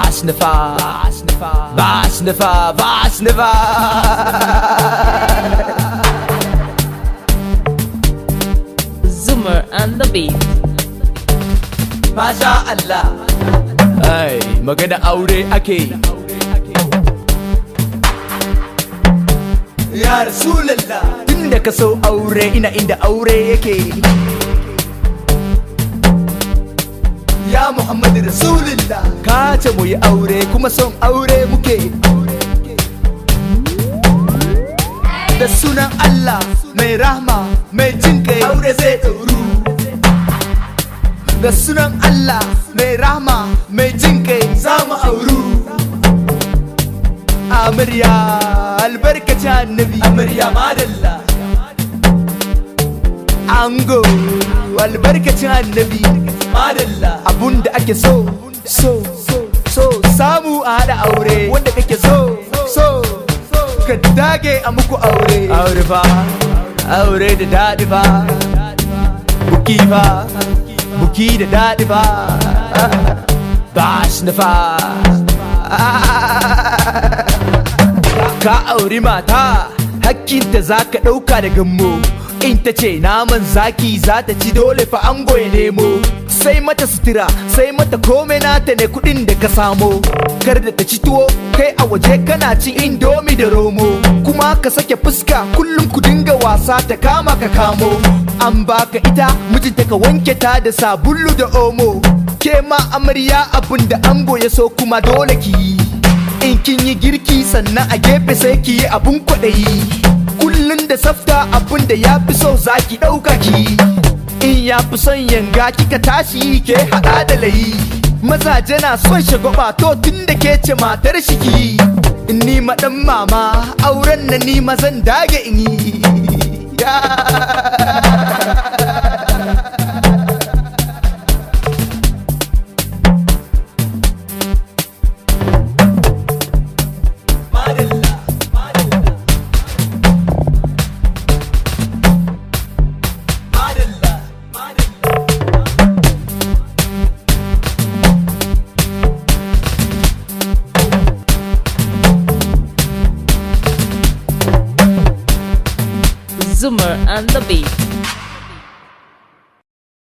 Ba shi nufa, ba shi nufa. Zoomer and the Beat. Masha Allah. Ai, magana aure ake. Ya Rasulallah. Tun da ka so aure, ina inda aure yake. Ya Muhammadu Rasulullah. Ka ce mu yi aure, kuma son aure muke. Da sunan Allah mai rahma mai jin kai, aure zai ɗauru. Da sunan Allah mai rahma mai jin kai, za mu auru. Amarya, albarkacin Annabi. Amarya, madalla. Ango, albarkacin Annabi. Madalla. Abunda ake so, so so samu a haɗa aure, wanda kake so so ka dage a muku aure. Aure fa, aure da daɗi fa. Buki fa, buki da daɗi fa. Ba shi na fa. Ka auri mata, hakkinta za ka ɗauka da gammo. In ta ce naman zaki za ta ci, dole fa ango ya nemo. Sai mata sutura, sai mata komai nata ne, kuɗin da ka samo. Kar da ta ci tuwo kai a waje kana cin Indomie da romo. Kuma ka sake fuska kullum, ku dinga wasa, ta kama ka kamo. An baka ita, mijinta, ka wanke ta da sabulu da Omo. Ke ma amarya, abin da ango ya so kuma dole ki yi. In kin yi girki, sannan a gefe sai ki yi abun kwaɗayi. Kullum da safta, abun da ya fi so za ki ɗauka ki. In ya fi son yanga, kika tashi ke haɗa da layi. Mazaje na son shagwaba, to tun da ke ce matar shi ki. In ni ma ɗan mama, auren na ni ma zan dage in yi. Zoomer and the Beat.